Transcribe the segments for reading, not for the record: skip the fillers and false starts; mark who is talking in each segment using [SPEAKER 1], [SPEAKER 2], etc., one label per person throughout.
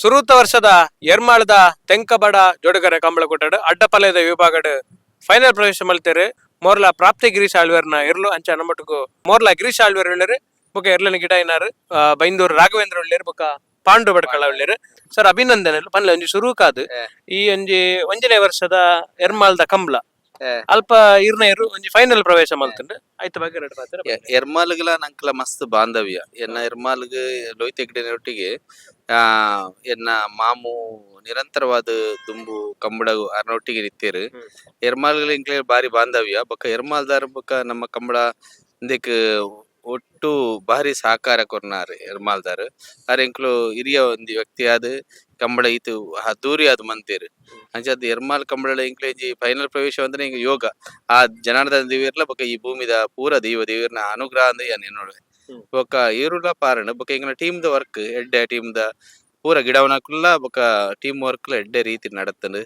[SPEAKER 1] ಸುರೂತ ವರ್ಷದ ಎರ್ಮಾಳದ ತೆಂಕಬಡ ಜೋಡುಗರೆ ಕಂಬಳಕೂಟಡ್ ಅಡ್ಡಪಲಯದ ವಿಭಾಗಡ್ ಫೈನಲ್ ಪ್ರವೇಶ ಮಲ್ತೇರು. ಮೋರ್ಲಾ ಪ್ರಾಪ್ತಿ ಗಿರೀಶ್ ಆಳ್ವೇರ್ನ ಎರ್ಲು ಅಂಚ ನಮ್ಮಟುಗು ಮೋರ್ಲಾ ಗಿರೀಶ್ ಆಳ್ವೇರ್ ಉಳ್ಳೇರು, ಬೊಕ ಎರ್ಲನ ಗಿಡ ಇನಾರು ಬೈಂದೂರು ರಾಘವೇಂದ್ರ ಉಳ್ಳೇರು, ಬೊಕ ಪಾಂಡು ಬಡ್ಕಳ ಉಳ್ಳೇರು. ಸರ್, ಅಭಿನಂದನೆ ಪನ್ಲೆ. ಒಂಜಿ ಸುರೂಕಾದ್ ಈ ಒಂಜಿ ಒಂಜನೇ ವರ್ಷದ ಎರ್ಮಾಲ್ದ ಕಂಬ್ಳ ಅಲ್ಪ ಇರ್ನೇರು ಒಂಜಿ ಫೈನಲ್ ಪ್ರವೇಶ ಮಲ್ತುಂಡು. ಆಯ್ತು, ಬಗ್ಗೆ ಎರಡು ಪಾತ್ರ.
[SPEAKER 2] ಎರ್ಮಾಲ್ಗಳ ನಂಕಲ ಮಸ್ತ್ ಬಾಂಧವ್ಯ. ಎನ್ನ ಎರ್ಮಾಲ್ಗ್ ಲೋಹಿತ್ ಹೆಗ್ಡೆನೊಟ್ಟಿಗೆ ಎನ್ನ ಮಾಮು ನಿರಂತರವಾದ ದುಂಬು ಕಂಬಳ ಅರ್ನೊಟ್ಟಿಗೆ ನಿತ್ತೇರು. ಎರ್ಮಾಲ್ಗಳ ಇಂಕ್ಲೆ ಬಾರಿ ಬಾಂಧವ್ಯ. ಬೊಕ್ಕ ಎರ್ಮಾಲ್ದಾರ್ ಬೊಕ್ಕ ನಮ್ಮ ಕಂಬಳ ಇಂದೆಕ್ ಒಟ್ಟು ಬಾರಿ ಸಹಕಾರ ಕೊರ್ನಾರ್ ಎರ್ಮಾಲ್ದಾರ್. ಆರ್ ಎಂಕ್ಲು ಹಿರಿಯ ಒಂದು ವ್ಯಕ್ತಿ ಆದ್ ಕಂಬಳ ಈತು ಅದ್ದೂರಿ ಆದ್ ಮಂತೇರ್. ಅಂಚಾದ್ ಎರ್ಮಾಲ್ ಕಂಬಳ ಎಂಕ್ಲೆ ಒಂಜಿ ಫೈನಲ್ ಪ್ರವೇಶ ಅಂದ್ರೆ ಇಂಕ್ ಯೋಗ. ಆ ಜನಾರ್ದನ ದೇವೆರ್ಲ ಬೊಕ್ಕ ಈ ಭೂಮಿದ ಪೂರ ದೈವ ದೇವೆರ್ನ ಅನುಗ್ರಹ ಅಂದ್ ಯಾನ್ ಎನ್ನೋಡು. ಬೊಕ್ಕ ಏರುಲ ಪಾರಣ ಬೊಕ್ಕ ಎಂಕ್ಲ ಟೀಮ್ ದ ವರ್ಕ್ ಎಡ್ಡೆ. ಟೀಮ್ ದ ಪೂರ ಗಿಡವನಕುಲ್ಲ ಬೊಕ್ಕ ಟೀಮ್ ವರ್ಕ್ ಎಡ್ಡೆ ರೀತಿ ನಡತ್ಂಡ್.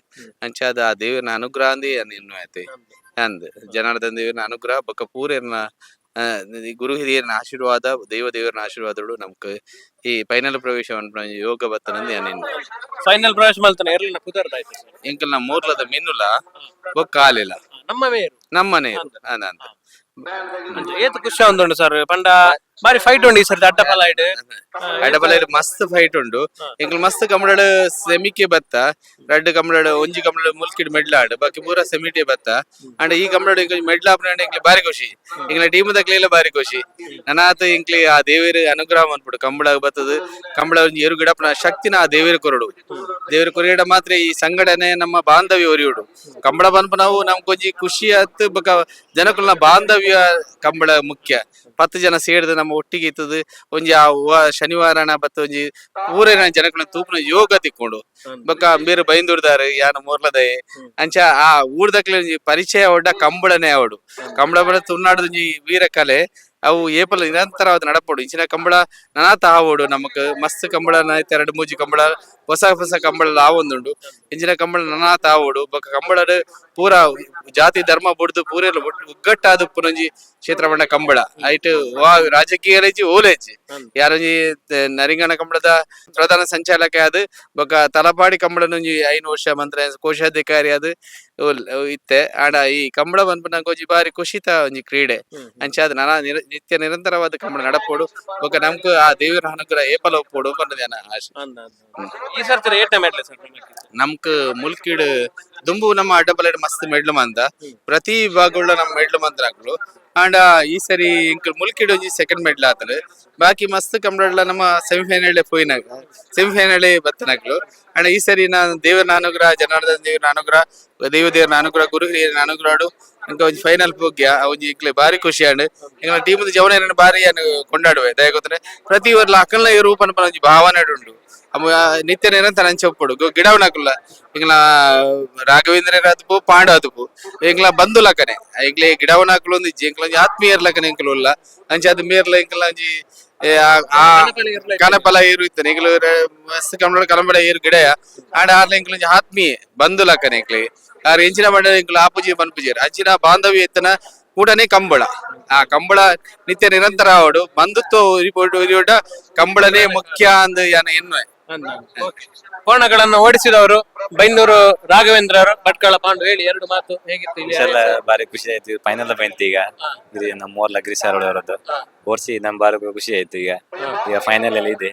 [SPEAKER 2] ಅಂಚಾದ್ ಆ ದೇವೆರ್ನ ಅನುಗ್ರಹ ಅಂದ್ ಯಾನ್ ಎನ್ನುವೆ. ಅಂದ್ ಜನಾರ್ದನ ದೇವೆರ್ನ ಅನುಗ್ರಹ ಬೊಕ್ಕ ಪೂರೆರ್ನ ಈ ಗುರು ಹಿರಿಯರ್ನ ಆಶೀರ್ವಾದ, ದೈವ ದೇವರನ ಆಶೀರ್ವಾದಗಳು ನಮ್ಕ್ ಈ ಫೈನಲ್ ಪ್ರವೇಶ ಪನ್ಪುನ ಯೋಗ ಬತ್ತನಂದ್ ಯಾನ್ ಎನ್ನುವೆ.
[SPEAKER 1] ಫೈನಲ್ ಪ್ರವೇಶ ಮಲ್ತನ ಎರ್ಲಿನ ಪುದರ್ದಾಯ್ತು ಸರ್?
[SPEAKER 2] ಎಂಕಲ್ನ ಮೂರ್ಲದ ಮಿನ್ನುಲ ಬೊಕ್ಕ ಆಲಿಲ.
[SPEAKER 1] ನಮ್ಮ ಮೇರು.
[SPEAKER 2] ನಮ್ಮನೆ ಅಂದ್.
[SPEAKER 1] ಅಂಚ ಏತ್ ಖುಷಿ ಆವೊಂದುಂಡು ಸರ್? ಪಂಡ ಬಾರಿ ಫೈಟ್ ಉಂಡು ಈ ಸರ್ತಿ ಅಡ್ಡಪಲ ಇಡ್.
[SPEAKER 2] ಅಡಬಲ ಮಸ್ತ್ ಫೈಟ್ ಉಂಡು. ಎಂಕಲ್ ಮಸ್ತ್ ಕಂಬಳಡ್ ಸೆಮಿಕೆ ಬತ್ತ. ರಡ್ಡ್ ಕಂಬಳಡ್, ಒಂಜಿ ಕಂಬಳಡ್ ಮುಲ್ಕಿಡ್ ಮೆಡ್ಲ್ ಆಂಡ್, ಬಾಕಿ ಪೂರ ಸೆಮಿಟೆ ಬತ್ತ. ಅಂಡ ಈ ಕಂಬಳಡ್ ಎಂಕಲ್ ಮೆಡ್ಲ್ ಆಪುನ ಎಂಕ್ಲೆ ಬಾರಿ ಖುಷಿ. ಎಂಕ್ಲೆ ಟೀಮ್ ದಕ್ಲೆಲ ಬಾರಿ ಖುಷಿ. ನನಾತ್ ಎಂಕ್ಲೆ ಆ ದೇವೆರ್ ಅನುಗ್ರಹ ಮನ್ಪುಡು. ಕಂಬಳ ಬತ್ತದು ಕಂಬಳ ಒಂಜಿ ಎರು ಗಿಡಪ್ಪನ ಶಕ್ತಿನ ಆ ದೇವೆರ್ ಕೊರಡು. ದೇವೆರ್ ಕೊರಿಯಡ ಮಾತ್ರ ಈ ಸಂಘಟನೆ, ನಮ್ಮ ಬಾಂಧವ್ಯ ಒರಿಯುಡು. ಕಂಬಳ ಪನ್ಪುನವು ನಮ್ಕೊಂಜಿ ಖುಷಿ ಆತ್. ಬೊಕ ಜನಕುಲ್ನ ಬಾಂಧವ್ಯ ಕಂಬಳ ಮುಖ್ಯ. 10 ಜನ ಸೇರ್ದು ನಮ್ಮ ಒಟ್ಟಿಗೆ ಇತ್ತದು ಒಂಜಿ ಆ ಶನಿವಾರನ ಬತ್ತ ಒಂಜಿ ಊರಿನ ಜನಕುಲ್ನ ತೂಪುನ ಯೋಗ ತಿಕ್ಕೊಂಡು. ಬೊಕ್ಕ ಬೇರೆ ಬೈಂದೂರ್ದಾರು, ಯಾನ ಮೂರ್ಲದಯೆ. ಅಂಚ ಆ ಊರ್ದಕ್ಲೆ ಒಂಜಿ ಪರಿಚಯ ಅವಡ ಕಂಬಳನೆ ಅವಡು. ಕಂಬಳ ಬಡ ತುಳುನಾಡ್ದ ಒಂಜಿ ವೀರ ಕಲೆ. ಅವು ಏಪಲ ನಿರಂತರವಾದ ನಡಪೊಡು. ಇಂಚಿನ ಕಂಬಳ ನನಾತ ಆವೊಡು. ನಮಕ್ ಮಸ್ತ್ ಕಂಬಳ ಎರಡು ಮೂಜಿ ಕಂಬಳ, ಹೊಸ ಹೊಸ ಕಂಬಳ ಆವೊಂದುಂಡು. ಇಂಚಿನ ಕಂಬಳ ನನಾತ ಆವೊಡು. ಬೊಕ್ಕ ಕಂಬಳಡ್ ಪೂರ ಜಾತಿ ಧರ್ಮ ಬುಡ್ದು ಪೂರೆಲ ಒಗ್ಗಟ್ಟಾದ್ ಉಪ್ಪುನೊಂಜಿ ಕ್ಷೇತ್ರ ಪಂಡ ಕಂಬಳ. ಐಟ್ ವಾ ರಾಜಕೀಯ ಇಜ್ಜಿ, ಓಲೆ ಇಜ್ಜಿ. ಯಾರೊಂಜಿ ನರಿಂಗಣ ಕಂಬಳದ ಪ್ರಧಾನ ಸಂಚಾಲಕ ಆದ್, ಬೊಕ್ಕ ತಲಪಾಡಿ ಕಂಬಳನೊಂಜಿ 5 ವರ್ಷ ಮಂತ್ರ ಕೋಶಾಧಿಕಾರಿ ಆದ್ ಇತ್ತೆ. ಆಂಡ ಈ ಕಂಬಳ ಪನ್ಪುನ ಒಂಜಿ ಬಾರಿ ಖುಷಿತ ಒಂಜಿ ಕ್ರೀಡೆ. ಅಂಚಾದ್ ನನ ನಿತ್ಯ ನಿರಂತರವಾದ ಕಂಬಳ ನಡಪೊಡು. ಬೊಕ್ಕ ನಮ್ಕ್ ಆ ದೇವರ ಅನುಗ್ರಹ ಏಪಲ ಉಪ್ಪೊಡು ಪನ್ಪುನ ಎನ್ನ ಆಶೆ.
[SPEAKER 1] ಈ ಸರ್ತಿ ಏಟ ಮೆಡ್ಲೆ ಸರ್?
[SPEAKER 2] ನಮ್ಕ್ ಮುಲ್ಕಿಡ್ ದುಂಬು ನಮ್ಮ ಅಡ್ಡಪಲೆಡ್ ಮಸ್ತ್ ಮೆಡ್ಲು ಮಂದ. ಪ್ರತಿ ವಿಭಾಗಗಳ ನಮ್ಮ ಮೆಡ್ಲು ಮಂತ್ರಾಕ್ಲು. ಆಂಡ ಈ ಸರಿ ಇಂಕ್ ಮುಲ್ಕಿಡ್ ಒಂಜಿ ಸೆಕೆಂಡ್ ಮೆಡ್ಲ್ ಆತಲ್. ಬಾಕಿ ಮಸ್ತ್ ಕಂಬಳಡ್ಲ ನಮ್ಮ ಸೆಮಿಫೈನಲ್ ಪೋಯಿನಾಗ, ಸೆಮಿಫೈನಲ್ ಬತ್ತನಕ್ಲು. ಆಂಡ ಈ ಸರಿ ನಾನು ದೇವರ ಅನುಗ್ರಹ, ಜನಾರ್ದನ ದೇವರ ಅನುಗ್ರಹ, ದೈವ ದೇವರ ಅನುಗ್ರಹ, ಗುರು ಹಿರಿಯರ ಅನುಗ್ರಹ ಇಂಕ ಒಂಜಿ ಫೈನಲ್ ಪೋಗ್ಯ. ಒಂಜಿ ಇಂಕ್ಲೆ ಬಾರಿ ಖುಷಿ ಆಂಡ್. ಎಂಕ್ಲ ಟೀಮ್ ಜವನ ಬಾರಿ ಯಾನ್ ಕೊಂಡಾಡುವೆ. ದಯ ಗೊತ್ತನೆ ಪ್ರತಿ ವರ್ಲ ಅಕಲ್ನ ಇರು ಪನ್ಪನ ಒಂಜಿ ಭಾವನೆ ಉಂಡು. ಅಮ್ಮ ನಿತ್ಯ ನಿರಂತರ ಅಂಚ ಉಪ್ಪೊಡು. ಗಿಡವನಕುಲ್ಲ ಎಂಕ್ಲ ರಾಘವೇಂದ್ರ ಆದುಪು, ಪಾಂಡು ಆದುಪು, ಎಂಕ್ಲ ಬಂಧು ಲಕನೆ. ಎಂಕ್ಲೆ ಗಿಡವನಕುಲು ಒಂದು ಇಜ್ಜಿ, ಎಂಕ್ಲ ಒಂಜಿ ಆತ್ಮೀಯರ್ ಲಕನೆ ಎಂಕ್ಲು ಉಲ್ಲ. ಅಂಚ ಅದು ಮೇರ್ಲ ಎಂಕ್ಲ ಒಂಜಿ ಆ ಕನಪಲ ಏರು ಇತ್ತನೆ. ಎಂಕ್ಲು ಮಸ್ತ್ ಕನ್ನಡ ಕಲಂಬಡ ಏರು ಗಿಡಯ. ಆಂಡ ಆರ್ಲ ಎಂಕ್ಲ ಒಂಜಿ ಆತ್ಮೀಯ ಬಂಧು ಲಕನೆ ಎಂಕ್ಲೆ. ಆರ್ ಎಂಚಿನ ಬಂಡ ಎಂಕ್ಲು ಆಪುಜಿ ಪನ್ಪುಜೆರ್. ಅಂಚಿನ ಬಾಂಧವ್ಯ ಇತ್ತನ ಕೂಡನೆ ಕಂಬಳ. ಆ ಕಂಬಳ ನಿತ್ಯ ನಿರಂತರ ಆವಡು. ಬಂಧುತ್ವ ಉರಿಪೊಡು. ಕಂಬಳನೇ ಮುಖ್ಯ ಅಂದ್ ಯಾನ ಎನ್ನುವೆ.
[SPEAKER 1] ಕೋಣಗಳನ್ನು ಓಡಿಸಿದವರು ಬೈಂದೂರು ರಾಘವೇಂದ್ರ ಅವರು, ಭಟ್ಕಳ ಪಾಂಡು. ಹೇಳಿ ಎರಡು ಮಾತು, ಹೇಗಿತ್ತು ಇಲ್ಲಿ?
[SPEAKER 3] ಎಲ್ಲ ಬಾರಿ ಖುಷಿ ಆಯ್ತು. ಫೈನಲ್ ಬಂತು ಈಗ. ನಮ್ಮ ಮೋರ್ಲ ಗಿರೀಶ್ ಅವರದ್ದು ಓಡಿಸಿ ನಮ್ ಬಾರಿ ಖುಷಿ ಆಯ್ತು. ಈಗ ಈಗ ಫೈನಲ್ ಅಲ್ಲಿ ಇದೆ,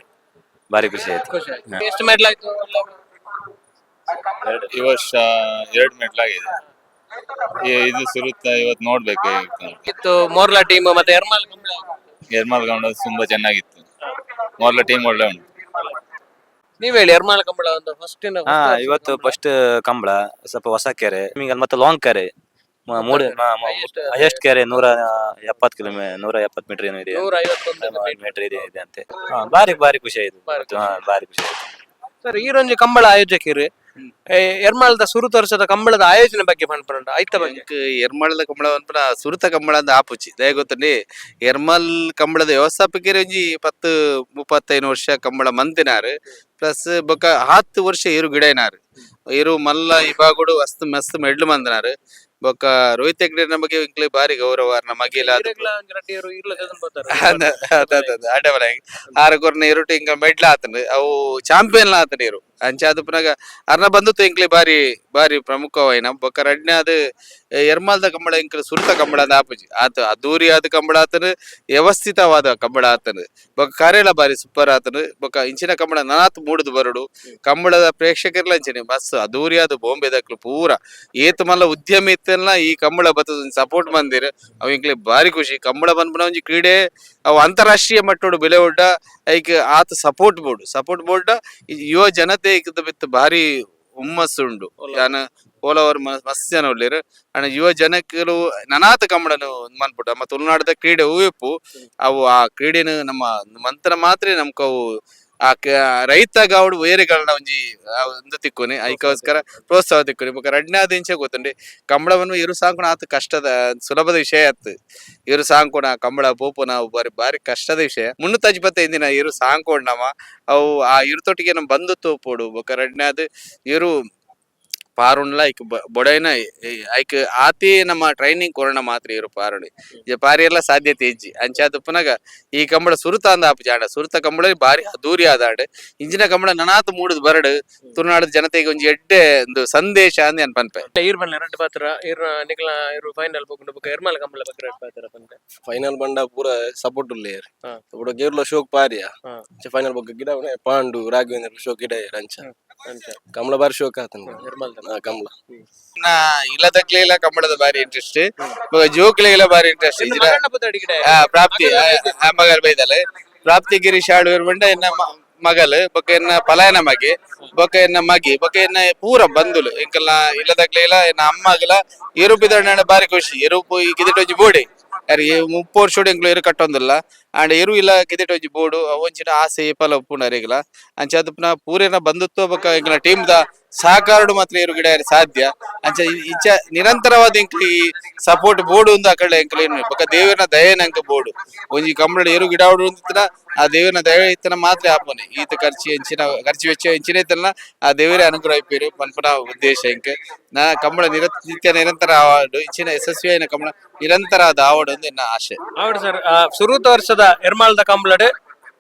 [SPEAKER 3] ಬಾರಿ ಖುಷಿ ಆಯ್ತು.
[SPEAKER 1] ಖುಷಿ ಆಯ್ತು. ಎಷ್ಟು ಮೆಡಲ್ ಆಯ್ತು?
[SPEAKER 4] ಈ ವರ್ಷ ಎರಡು ಮೆಡ್ಲ್ ಆಗಿದೆ. ಇದು ಸುರುತ್ತ ಇವತ್ತು ನೋಡ್ಬೇಕು ಹೇಗಿತ್ತು ಅಂತ.
[SPEAKER 1] ಇತ್ತು ಮೋರ್ಲಾ ಟೀಮ್ ಮತ್ತೆ ಎರ್ಮಾಲ್ ಕಂಬಳ?
[SPEAKER 4] ಎರ್ಮಾಲ್ ಗೌಂಡ ತುಂಬಾ ಚೆನ್ನಾಗಿತ್ತು. ಮೊದಲ ಟೀಮ್ ಒಳ್ಳೆ ಉಂಟು.
[SPEAKER 1] ನೀವ್ ಹೇಳಿ, ಎರ್ಮಾಲ್ ಕಂಬಳ ಒಂದು ಫಸ್ಟ್.
[SPEAKER 3] ಹಾ, ಇವತ್ತು ಫಸ್ಟ್ ಕಂಬಳ. ಸ್ವಲ್ಪ ಹೊಸ ಕೆರೆ ಈಗ ಮತ್ತೆ ಲಾಂಗ್ ಕೆರೆ ಮೂರು ಹೈಯೆಸ್ಟ್ ಕೆರೆ, 170 ಕಿಲೋಮೀಟರ್, 170 ಮೀಟರ್ ಏನೋ ಇದೆ.
[SPEAKER 1] 151.
[SPEAKER 3] ಮೀಟರ್ ಇದೆ ಇದೆ ಅಂತೆ. ಹಾ, ಬಾರಿ ಬಾರಿ ಖುಷಿ ಆಯ್ತು ಇವತ್ತು. ಹಾ, ಬಾರಿ ಖುಷಿ ಆಯ್ತು.
[SPEAKER 1] ಸರ್, ಈರೊಂಜಿ ಕಂಬಳ ಆಯೋಜಕಿರು ಎರ್ಮಾಳದ ಸುರುತ ವರ್ಷದ ಕಂಬಳದ ಆಯೋಜನೆ ಬಗ್ಗೆ ಪನ್ಪುಂಡು, ಐತ ಬಗ್ಗೆ.
[SPEAKER 2] ಎಂಕ್ ಎರ್ಮಾಳದ ಕಂಬಳ ಪನ್ಪುನ ಸುರುತ ಕಂಬಳ ಅಂದ್ ಆಪುಜಿ. ದಯ ಗೊತ್ತುಂಡಿ, ಎರ್ಮಾಲ್ ಕಂಬಳದ ವ್ಯವಸ್ಥಾಪಕರು ಒಂಜಿ 10 35 ವರ್ಷ ಕಂಬಳ ಮಂತಿನಾರ್. ಪ್ಲಸ್ ಬೊಕ್ಕ 10 ವರ್ಷ ಏರು ಗಿಡೈನಾರ್. ಏರು ಮಲ್ಲ ವಿಭಾಗಡು ಅಸ್ತ್ ಮಸ್ತ್ ಮೆಡ್ಲು ಮಂದನಾರ್. ಬೊಕ್ಕ ರೋಹಿತ್ ಹೆಗ್ಡೆ ನಮಗೆ ಇಂಕ್ಲೆ ಬಾರಿ ಗೌರವ ಅರ್ನ ಮಗಿಲ.
[SPEAKER 1] ಈರೆಗ್ಲಾ ಒಂಜಿ ರಡ್ಡ್ ಏರು ಇರ್ಲ ಜನ ಬರ್ತಾರೆ.
[SPEAKER 2] ಅಡ್ಡ ಆರ ಕೊರ್ನ ಎರುಟು ಇಂಕ ಮೆಡ್ಲ ಆತಂಡ್, ಅವು ಚಾಂಪಿಯನ್ ಆತಂಡ್ ಇರು. ಅಂಚ ಅದು ಪುನಗ ಅರ್ನ ಬಂದು ಇಂಕ್ಲೆ ಬಾರಿ ಬಾರಿ ಪ್ರಮುಖವಾಯಿನ. ಬೊಕ್ಕ ರಡ್ನೇ ಅದು ಎರ್ಮಾಲ್ದ ಕಂಬಳ ಇಂಕ್ಲೆ ಸುರುತ ಕಂಬಳ ಅಂದ್ ಆಪುಜಿ. ಆತ ಅದ್ದೂರಿ ಆದ ಕಂಬಳ ಆತನು, ವ್ಯವಸ್ಥಿತವಾದ ಕಂಬಳ ಆತನು. ಬೊಕ್ಕ ಕರೆಲ ಬಾರಿ ಸೂಪರ್ ಆತನು. ಬೊಕ್ಕ ಇಂಚಿನ ಕಂಬಳ ನನಾತ್ ಮೂಡುದು ಬರಡು. ಕಂಬಳದ ಪ್ರೇಕ್ಷಕರ್ಲ ಅಂಚನೆ ಬಸ್ ಅದ್ದೂರಿಯಾದ ಬಾಂಬೆದಕ್ಲು ಪೂರ ಏತ್ ಮಲ್ಲ ಉದ್ಯಮ ಇತ್ತಲ್ಲ ಈ ಕಂಬಳ ಬತ್ತದ ಸಪೋರ್ಟ್ ಮಂದಿರ್. ಅವು ಇಂಕ್ಲೆ ಬಾರಿ ಖುಷಿ. ಕಂಬಳ ಪನ್ಪುನ ಒಂಜಿ ಕ್ರೀಡೆ ಅವು ಅಂತಾರಾಷ್ಟ್ರೀಯ ಮಟ್ಟೋಡು ಬೆಲೆ ಉಡ್ಡ. ಐಕ್ ಆತ ಸಪೋರ್ಟ್ ಬೋರ್ಡ್ ಸಪೋರ್ಟ್ ಬೋರ್ಡ್ ಯುವ ಜನತೆ ಐಕ್ ಬಿತ್ತು ಭಾರಿ ಹುಮ್ಮಸ್ಸು ಉಂಡು. ಯಾನ ಪೋಲವರು ಮಸ್ತ್ ಜನ ಉಲ್ಲೆರ್. ಆಂಡ ಯುವ ಜನಕ್ಕಲು ನನಾತ್ ಕಂಬಳನು ಮನ್ಪುಟ. ನಮ್ಮ ತುಳುನಾಡದ ಕ್ರೀಡೆ ಹೂವೆಪ್ಪು ಅವು ಆ ಕ್ರೀಡೆನು ನಮ್ಮ ಮಂತ್ರ ಮಾತ್ರ ನಮ್ಕ ಅವು ಆ ರೈತ ಗಾವಡು ಬೇರೆಗಳನ್ನ ಒಂಜಿ ಒಂದು ತಿಕ್ಕೊನಿ, ಐಕೋಸ್ಕರ ಪ್ರೋತ್ಸಾಹ ತಿಕ್ಕೊನಿ. ಬೊಕ್ಕ ರಡ್ನಾದ ಇಂಚೆ ಗೊತ್ತುಂಡಿ, ಕಂಬಳವನ್ನು ಇರು ಸಾಂಕುನ ಆತ ಕಷ್ಟದ ಸುಲಭದ ವಿಷಯ ಆತು. ಇರು ಸಾಂಕುನ ಕಂಬಳ ಪೋಪುನ ಅವು ಬಾರಿ ಬಾರಿ ಕಷ್ಟದ ವಿಷಯ. 355 ದಿನ ಇರು ಸಾಂಕೋಡ್ ನಮ್ಮ ಅವು ಆ ಇರುತೊಟ್ಟಿಗೆ ನಮ್ ಬಂದು ತೋಪೋಡು. ಬೊಕ್ಕ ರಡ್ನಾದ ಇರು ಪಾರುಣ್ಲ ಐಕ್ ಬೊಡೈನ ಐಕ್ ಆತಿ ನಮ್ಮ ಟ್ರೈನಿಂಗ್ ಕೊರೋಣ ಮಾತ್ರ ಇರು ಪಾರುಣಿ ಪಾರಿ ಎಲ್ಲ ಸಾಧ್ಯತೆ ಇಜ್ಜಿ. ಅಂಚಾದ ಪುನಗ ಈ ಕಂಬಳ ಸುರುತ ಅಂದ ಆಪುಜಿ. ಆಂಡ ಸುರುತ ಕಂಬಳ ಬಾರಿ ಅದ್ದೂರಿ ಆದಾಂಡ್. ಇಂಚಿನ ಕಂಬಳ ನನಾತ್ ಮೂಡುದು ಬರಡು. ತುಳುನಾಡ ಜನತೆಗೆ ಒಂಜಿ ಎಡ್ಡೆ ಒಂದು ಸಂದೇಶ ಅಂದ್ ಯಾನ್ ಪನ್ಪೆ.
[SPEAKER 1] ಈರ್ ಬಲ್ಲೆ ರಡ್ಡ್ ಪಾತ್ರ ಈರ್ ನಿಕ್ಲ ಇರು ಫೈನಲ್ ಪೋಪುಂಡು. ಬೊಕ್ಕ ಎರ್ಮಾಲ್ ಕಂಬಳ ಬಗ್ಗೆ ರಡ್ಡ್ ಪಾತ್ರ ಪನ್ಪೆ.
[SPEAKER 5] ಫೈನಲ್ ಬಂಡ ಪೂರ ಸಪೋರ್ಟ್ ಉಲ್ಲೇರ್. ಬೊಕ್ಕ ಗೇರ್ಲ ಶೋಕ್ ಪಾರಿಯ. ಫೈನಲ್ ಬೊಕ್ಕ ಗಿಡ ಉಂಡೆ ಪಾಂಡು ರಾಘವೇಂದ್ರ ಶೋಕ್ ಗಿಡ ಅಂಚ.
[SPEAKER 1] ಅಂಚ.
[SPEAKER 5] ಕಮಲ ಬಾರಿ ಶೋಕ್ ಆತನ.
[SPEAKER 1] ಎರ್ಮಾಲ್ದ.
[SPEAKER 5] ಕಮಲ.
[SPEAKER 2] ಇಲ್ಲದಕ್ಲೆಲ ಕಂಬಳದ ಬಾರಿ ಇಂಟ್ರೆಸ್ಟ್, ಬೊಕ್ಕ ಜೋಕ್ಲೆಗೆಲ್ಲ ಬಾರಿ ಇಂಟ್ರೆಸ್ಟ್.
[SPEAKER 1] ಮಗಣ್ಣ ಪುತ್ತಡಿ ಗಿಡ.
[SPEAKER 2] ಪ್ರಾಪ್ತಿ ಮಗಲ್ ಬೈದಲೆ ಪ್ರಾಪ್ತಿ ಗಿರೀಶ್ ಆಳ್ವೇರ್ ಬಂಡ ಎನ್ನ ಮಗಲ್, ಬೊಕ್ಕ ಎನ್ನ ಪಲಾಯನ ಮಗೆ, ಬೊಕ್ಕ ಎನ್ನ ಮಗಿ, ಬೊಕ್ಕ ಎನ್ನ ಪೂರ ಬಂಧುಲು ಎಂಕಲ್ನ ಇಲ್ಲದಕ್ಲೆಲ ಎನ್ನ ಅಮ್ಮಗಲ ಎರುಪಿದಣ್ಣ ಬಾರಿ ಖುಷಿ. ಎರುಪು ಈ ಕಿದಿಟ್ ಒಂಜಿ ಬೋಡಿ ಯಾರು 30 ವರ್ಷಡ್ ಎಂಕ್ಲು ಎರು ಕಟ್ಟೊಂದಿಲ್ಲ. ಆಂಡ ಎರು ಇಲ್ಲ ಕಿದಿಟ್ ಒಂಜಿ ಬೋಡು ಒಂಚಿನ ಆಸೆ ಏಪಲ ಉಪ್ಪುಂಡು ಅರೆಗ್ಲ. ಅಂಚ ಅದುಪುನ ಪೂರೇನ ಬಂಧುತ್ವ ಬೊಕ್ಕ ಎಂಕಲ್ನ ಟೀಮ್ ದ ಸಹಕಾರಡು ಮಾತ್ರ ಎರು ಗಿಡ ಸಾಧ್ಯ. ಅಂಚ ಇಂಚ ನಿರಂತರವಾದ ಎಂಕ್ಲು ಈ ಸಪೋರ್ಟ್ ಬೋರ್ಡ್ ಒಂದು ಅಕಡೆ ಎಂಕ್ಲು ಏನು ಬೊಕ್ಕ ದೇವರ ದಯೆ ನಂಕ ಬೋರ್ಡು. ಒಂಜಿ ಕಂಬಳ ಎರು ಗಿಡ ಉಂತಿನ ಆ ದೇವರ ದಯ ಇತ್ತನ ಮಾತ್ರ ಆಪನೆ. ಈತ ಖರ್ಚು ಎಂಚಿನ ಖರ್ಚು ವೆಚ್ಚ ಎಂಚಿನ ಇತ್ತಲ್ಲ ಆ ದೇವರೇ ಅನುಗ್ರಹ ಇಪ್ಪೇರು ಪನ್ಪುನ ಉದ್ದೇಶ ಎಂಕ್. ನಾ ಕಂಬಳ ನಿತ್ಯ ನಿರಂತರ ಆವಾಡು, ಇಂಚಿನ ಯಶಸ್ವಿಯಾಯಿನ ಕಂಬಳ ನಿರಂತರ ಆದ ಆವಡು ಒಂದು ಎನ್ನ ಆಶೆ.
[SPEAKER 1] ಹೌದು ಸರ್, ಸುರೂತ ವರ್ಷದ ಎರ್ಮಾಲ್ದ ಕಂಬಳಡ್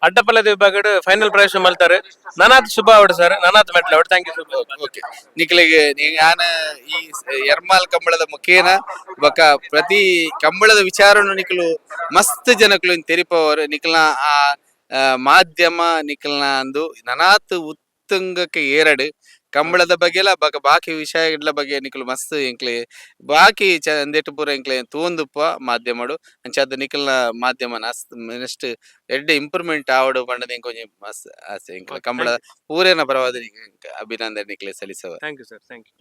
[SPEAKER 1] ಅಡ್ಡಪಲ್ಲದ ವಿಭಾಗಡ್ ಫೈನಲ್ ಪ್ರವೇಶ ಮಲ್ತಾರೆ. ನನಾತ್ ಶುಭ ಆವಡ್ ಸರ್, ನನಾತ್ ಮೆಟ್ಲ ಆವಡ್. Thank you.
[SPEAKER 2] Okay, ನಿಕ್ಲೆಗೆ ಯಾನ ಈ ಎರ್ಮಾಲ್ ಕಂಬಳದ ಮುಖೇನ ಬೊಕ್ಕ ಪ್ರತಿ ಕಂಬಳದ ವಿಚಾರನು ನಿಕ್ಲು ಮಸ್ತ್ ಜನಕ್ಲು ತೆರಿಪವರು. ನಿಕ್ಲ್ನ ಆ ಆ, ಮಾಧ್ಯಮ ನಿಕ್ಲ್ನ ಅಂದು ನನಾತ್ ಉತ್ತುಂಗಕ್ಕೆ ಏರಡು. ಕಂಬಳದ ಬಗ್ಗೆಲ ಬೊಕ ಬಾಕಿ ವಿಷಯಗಳ ಬಗ್ಗೆ ನಿಕ್ಲು ಮಸ್ತ್ ಎಂಕ್ಲೆ ಬಾಕಿ ಚಂದೆಟ್ ಪೂರ ಎಂಕ್ಲೆ ತೂವೊಂದುಪ್ಪ ಮಾಧ್ಯಮಡು. ಅಂಚಾದ್ ನಿಕಲ್ನ ಮಾಧ್ಯಮ ನೆಕ್ಸ್ಟ್ ಎಡ್ಡೆ ಇಂಪ್ರೂವ್ಮೆಂಟ್ ಆವಡು ಪಂಡದ್ ಎಂಕೊಂಜಿ ಮಸ್ತ್ ಆಸೆ. ಎಂಕ್ಲ ಕಂಬಳ ಪೂರೇನ ಪರವಾದ ಅಭಿನಂದನೆ ನಿಕ್ಲೆ ಸಲ್ಲಿಸವ.
[SPEAKER 1] Thank you sir, thank you.